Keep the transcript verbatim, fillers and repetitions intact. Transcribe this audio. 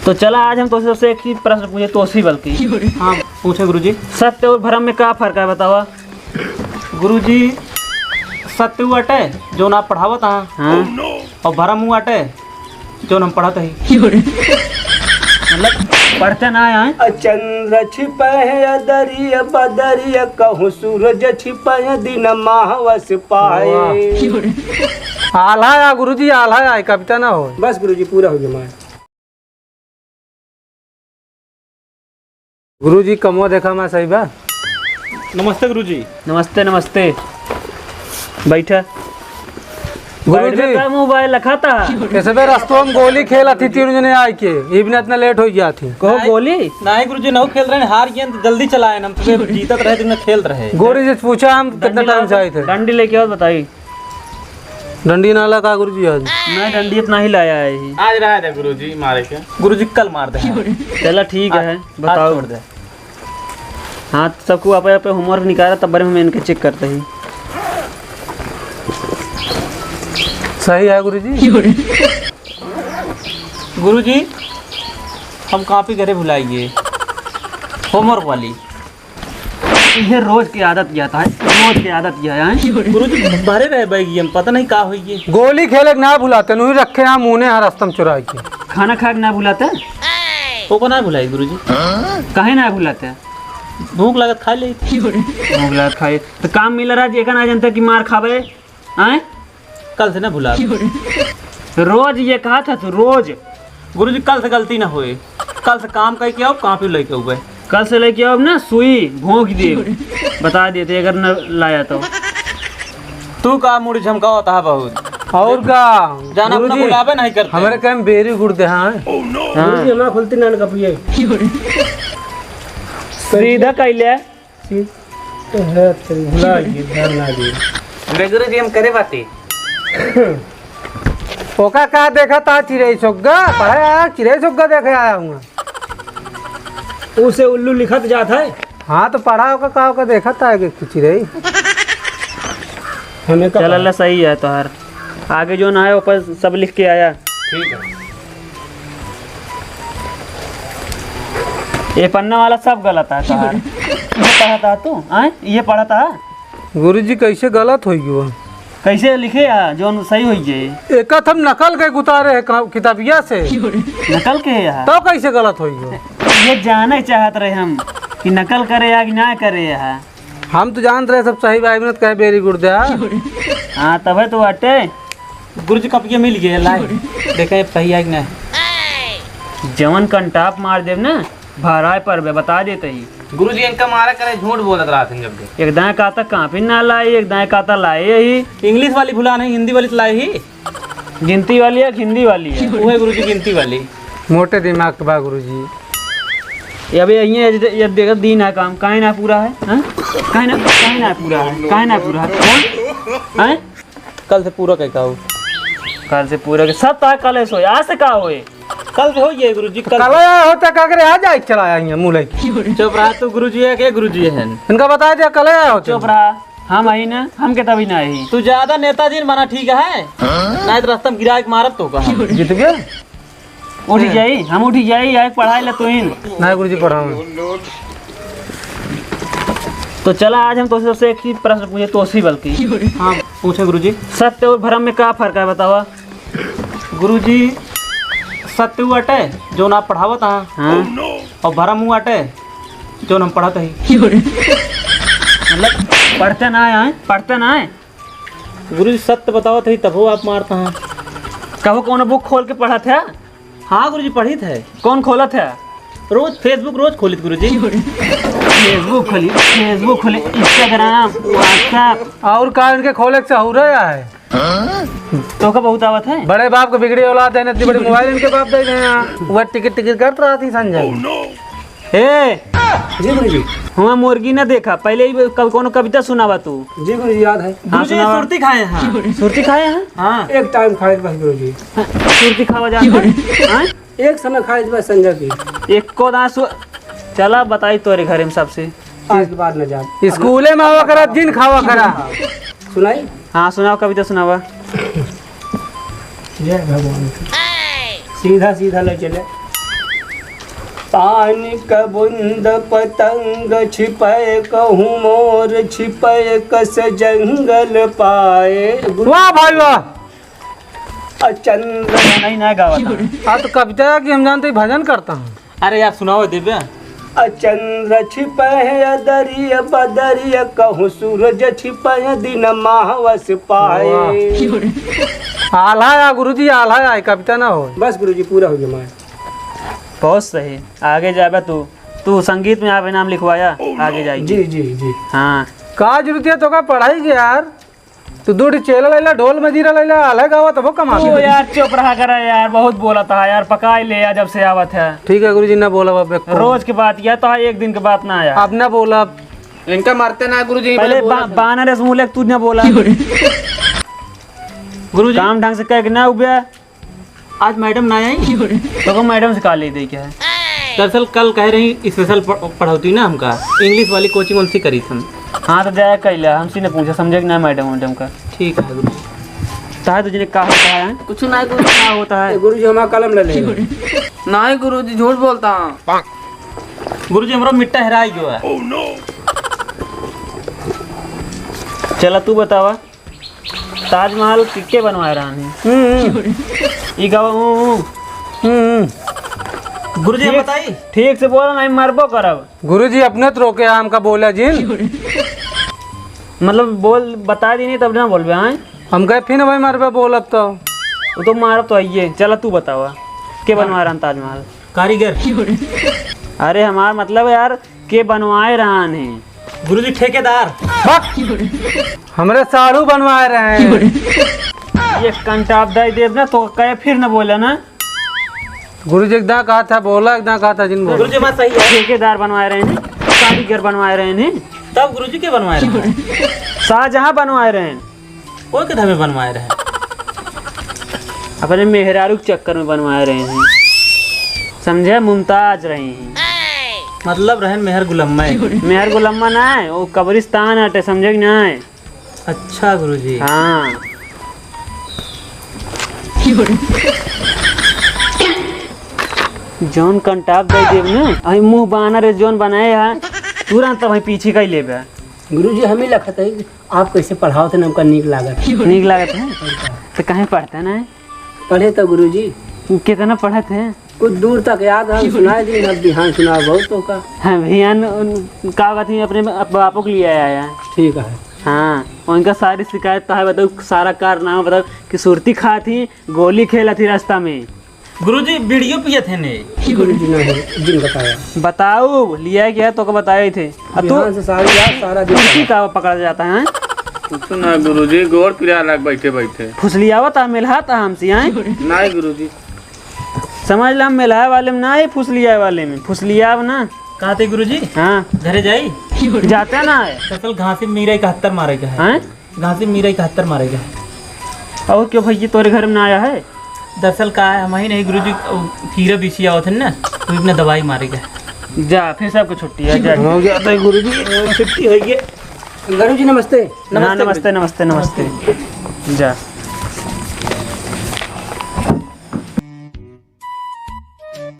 तो चला, आज हम तोसे, तोसे एक ही प्रश्न पूछे, तोसे बल्कि। हाँ, पूछे गुरुजी। सत्य और भरम में का फर्क है, बतावा? गुरुजी, सत्य उ अटे, जौन आप पढ़ावत हाँ। हाँ। और भरम उ अटे, जौन हम पढ़त ही। मतलब, पढ़ते ना आए। अ चंद्र छिपै है अदरिया बदरिया, कहूँ सूरज छिपै है दिन माहवस पाए। वाह। आल्हा आ गुरुजी, आल्हा आ, कविता ना हो। बस गुरुजी, पूरा हो गया हमारा। गुरुजी, कमवा देखा मा सही बा? नमस्ते गुरुजी। नमस्ते, नमस्ते। बैठा। गुरुजी। बैठ के का मोबाइल रखा था? ऐसे बे रस्तवा में गोली खेलत ही तीनों जने आइके, इबने इतना लेट हो गया थी। कहो नहीं, गोली? नहीं गुरुजी, नहीं खेल रहे, हार गए तो जल्दी चलाए, हम तो जीतत रहे, तुमने खेलत रहे। गुरुजी से पूछा हम कितना डंडी टाइम से लाओ, आए थे। डंडी लेके आओ, बताई। डंडी ना ला का गुरुजी आज? नहीं, डंडी इतना ही लाया है ही। आज रहा था गुरुजी मारे के। गुरुजी कल मार दे। चला ठीक आज, है, आज बताओ। छोड़ दे। हाँ, सबको आपे, आपे homework निकाला, तब बारे में इनके check करते ही। सही है गुरुजी। गुरुजी, हम कॉपी घरे भुलाइए, homework वाली। ये रोज की आदत क्या था, रोज की आदत क्या है? गुरुजी, भरे रहे बैग, ये पता नहीं का होइए। गोली खेले के ना भुलाते, नुही रखे हैं मुँह ने हर रस्तम चुराई के। खाना खा के ना भुलाते? ओको ना भुलाई गुरुजी। काहे ना भुलाते? भूख लागत खा ले। भूख लागत खाए। तो काम मिला रहा, जेका ना जानता कि मार खावे। आए? कल से ना भुला। रोज ये कहा था तू, रोज। गुरुजी, कल से गलती ना होए। कल से काम करके आओ, कॉपी लेके आओ। कल से लेके आओ ना, सुई भोंक दे। बता देते अगर न लाया तो। तू का मुड़ी झमकावत हा बहुत। और का? जाना अपना गुरुजी, बुलावे नहीं करते। हमारे काम very good दे, हाँ। हाँ। गुरुजी, हमारा खुलती नान का पिए। सीधा कैले। ठीक तो है, तेरी भुला गई, ध्यान ना दिए। रे गुरुजी, हम करे बाती। ओका का देखा था चिरई सुग्गा? पढ़े आया, चिरई सुग्गा देखे आया हूँ। उसे उल्लू लिखत जात है। हाँ, तो पढ़ा ओका का, ओका देखा था कि चिरई। हमें का चल, पढ़ा? अल्लाह सही है तोहार। आगे जो ना आए, ऊपर सब लिख के आया। ठीक है। ये पन्ना वाला सब गलत है तोहार। ये पढ़ा था तू, आय? ये पढ़ा था? गुरुजी, कैसे गलत हो गयो? कैसे लिखे है, जो सही हो जाए? एका हम नकल के उतारे है का-, किताबिया से। नकल के है? तो कैसे गलत हो गयो? ये जाने चाहत रहे हम कि नकल करे या कि ना करे है। हम तो जानत रहे सब सही बा, इबने त कहे very good दे। हाँ, तबे तो बाटे। गुरुजी, कपिया मिल गया, लाए। देखे सही है कि नहीं। जवन कंटाप मार देब ना, भराए परबे, बता देते ही। गुरुजी, इनका मारा करे, झूठ बोलत रहत हैं जब भी। एक दाएं कहता कापी ना लाए, एक दाएं कहता लाए यही। English वाली भुला नहीं, हिंदी वाली तो लाए ही। गिनती वाली है कि हिंदी वाली है? वो है गुरुजी, गिनती वाली। मोटे दिमाग के बा गुरुजी। ये अबे ये, ये, ये देखो, दिन है काम, काहे ना पूरा है, हाँ? काहे ना, काहे ना पूरा है, काहे ना पूरा है, हाँ? हाँ? कल से पूरा कह का हो? कल से पूरा के सब तार कल से होए, आज से का होए? कल से हो ये गुरुजी, कल कल से। आया होता का करे, आ जाए चला आएंगे मुँह लेके। चुप रहा तू, गुरुजी है के गुरुजी है? इनका बता दिया कल आया होता। चुप रहा, हम आई ना, हम के तभी ना आई। तू ज्यादा नेताजी न बना, ठीक है? नहीं तो रास्ता में गिरा के मारब तो का। जीत गया? उठ जाई, हम उठ जाई, आए पढ़ाई ले तू इन। नहीं गुरुजी, पढ़ाओ। तो चला, आज हम तोसे, तोसे एक ही प्रश्न पूछे, तोसे बल्कि। हाँ, पूछे गुरुजी। सत्य और भरम में का फर्क है, बतावा? गुरुजी, सत्य उ अटे, जौन आप पढ़ावत हाँ। हाँ। और भरम उ अटे, जौन हम पढ़त ही। मतलब, पढ़ते ना आए, पढ़ते ना आए। गुरुजी, सत्य बतावत ही, तबो आप मारत हैं। कबो कौनो book खोल के पढ़त है? हाँ गुरुजी, पढ़ित है। कौन खोलत है? रोज Facebook रोज खोलित गुरुजी। Facebook खोली, Facebook खोली, Instagram, WhatsApp। और का इनके खोले के सहूर है? तोहका बहुत आवत है। बड़े बाप के बिगड़ी औलाद है, इतनी बड़ी मोबाइल इनके बाप दे रहे हैं। वह टिकट टिकट करत रहत ही संजय। ए, जी गुरुजी। हुआ मुर्गी ना देखा, पहले ही कब कोनो कविता सुनावा तू। जी गुरुजी, याद है। हाँ, गुरुजी, ये सुनावा। सुरती खाए हैं। सुरती खाए हैं? हाँ। एक टाइम खाए बस गुरुजी। सुरती खावा जाता है? हाँ? एक समय खाए बस संजय की। एको दाना सु-, चला बताई तोरे घरे में सबसे। आज के बाद न जा। स्कूले में आवा करा, दिन खावा करा। सुनाई? हाँ, सुनावा, कविता सुनावा। जय भगवान की। सीधा सीधा ले चले। पानी क बूंद पतंग छिपै, कहूँ मोर छिपै, कस जंगल पाए। वाह भाई वाह। अ चंद्र नहीं, नहीं गावत है। हाँ, तो कविता है कि हम जानते ही भजन करता हूँ। अरे यार, सुनाओ देबे। अ चंद्र छिपै है अदरिया बदरिया, कहूँ सूरज छिपै, दिन माहवस पाए। वाह। आल्हा या गुरुजी, आल्हा या, कविता ना हो। बस गुरुजी, पूरा हो गया मार। बहुत सही, आगे जाबे तू। तू संगीत में आपे नाम लिखवाया, आगे जाएगी। जी, जी, जी। हाँ। का जरूरत है तोका पढ़ाई के यार? तू दू ठे चेला लैला, ढोल मजीरा लैला, आल्हा गावा तबो कमा ओ के। यार, चुप रहा करा यार, बहुत बोलत है यार, पकाई ले यार, जब से आवत है। ठीक है गुरुजी, ना बोलब अब एको। रोज के बात, या तो एक दिन के बात ना यार। अब ना बोलब। इनका मारते ना गुरुजी, पहले पहले बोला बा-, था। बानर ऐसे मुँह लेके तू ना बोला। गुरुजी। काम ढंग से कह के ना उबे। आज मैडम ना आई? तो को मैडम से का ले दे क्या है? दरअसल कल कह रही स्पेशल प-, पढ़ौती ना हमका, इंग्लिश वाली कोचिंग उनसे करी थी हम। हाँ, तो जाया कैला, हमसे ने पूछा, समझे कि ना मैडम, मैडम का? ठीक है गुरुजी। ताहे तुझे का होता है? कुछ ना गुरुजी। क्या होता है? ए, गुरुजी, हमारा कलम ले ले। नहीं गुरुजी, झूठ बोलता हूँ। गुरुजी, हमरा मिट्टा हेराई गयो है। चला, तू बतावा। ताजमहल के, के बनवाए रहन है? हम्म। ई गावा, हूँ, हूँ। हम्म। गुरुजी, हम ठीक, बताई? ठीक से बोला, नहीं मरबो करब। गुरुजी, अपने तो रोके, हमका बोला जिन। मतलब, बोल, बता दी नहीं, तब ना बोलबे, हाँ? हम कहे, फिर भाई मरबे बोलब तो। वो तो मारब तो आइए। चला, तू बतावा, के बनवाए रहन ताजमहल? कारीगर। अरे, हमार मतलब यार, के बनवाए रहन है? गुरुजी, ठेकेदार। बक! हमरे साढ़ू बनवाए रहे हैं। एक कंटाप दे देब ना, तो कहे फिर न बोला ना। गुरुजी, एक दा कहा था बोला, एक दा कहा था जिन बोला। गुरुजी, बात सही है। ठेकेदार बनवाए रहे हैं, कारीगर बनवाए रहे हैं। तब गुरुजी के बनवाए रहे हैं? शाहजहां बनवाए रहे हैं। कोई के धमे बनवाए रहे? अपने मेहरारू के चक्कर में बनवाए रहे हैं, समझे? मुमताज रही हैं। मतलब रहन मेहर गुलम्मा है। मेहर गुलम्मा ना है, वो कब्रिस्तान हटे, समझे कि ना है? अच्छा गुरुजी। हाँ। जौन कंटाप दे देब ना, अही मुंह बानर है जौन बनाए है, तुरंत वही पीछे का ही लेबे। गुरुजी, हम ही लखत है। आप कैसे पढ़ावत हैं, हमका नीक लागत है। नीक लागत है? तो कहीं पढ़ते ना है? पढ़े तो गुरुजी। कितना पढ़त है? कुछ दूर तक याद है, हम सुनाए दी, अब बिहान सुनाओ बहुत तो का। हाँ, बिहान उन-, का कहती है, अपने बाप-, बापू के लिए आया है। ठीक है। हाँ, उनका सारी शिकायत तो है, बताओ, सारा कारनामा बताओ कि सुरती खात ही, गोली खेलत ही रास्ता में। गुरुजी, बीड़ियो पियत है ने? गुरुजी, नहीं, जिन बताया। बताओ, लिया क्या तो को बताए थे। अब तू बिहान से सारी रात, सारा दिन कुर्सी का पकड़ा जाता है? कुछ ना गुरुजी, गोड़ पिराए लाग बैठे बैठे। फुसलियावत आ, मेलहात आ हमसे, हैं? नहीं गुरुजी। समझ ला, मेलहाए वाले में ना है, फुसलियाए वाले में। फुसलियाव ना। कहते गुरुजी? हाँ। घरे जाई? जाते ना है। दरअसल घासी मीरा इकहत्तर मारे का है। हैं? घासी मीरा इकहत्तर मारे का है। और क्यों भैया, तोरे घर में ना आया है? दरअसल का है, हम ही नहीं गुरुजी, उ कीड़ा बिछी आवत है ना, तो अपने दवाई मारे का है। जा, फिर सबको छुट्टी है, जा। हो गया था गुरुजी, छुट्टी हो गई। गुरुजी नमस्ते। हाँ, नमस्ते नमस्ते, गुरुजी। नमस्ते, नमस्ते। जा।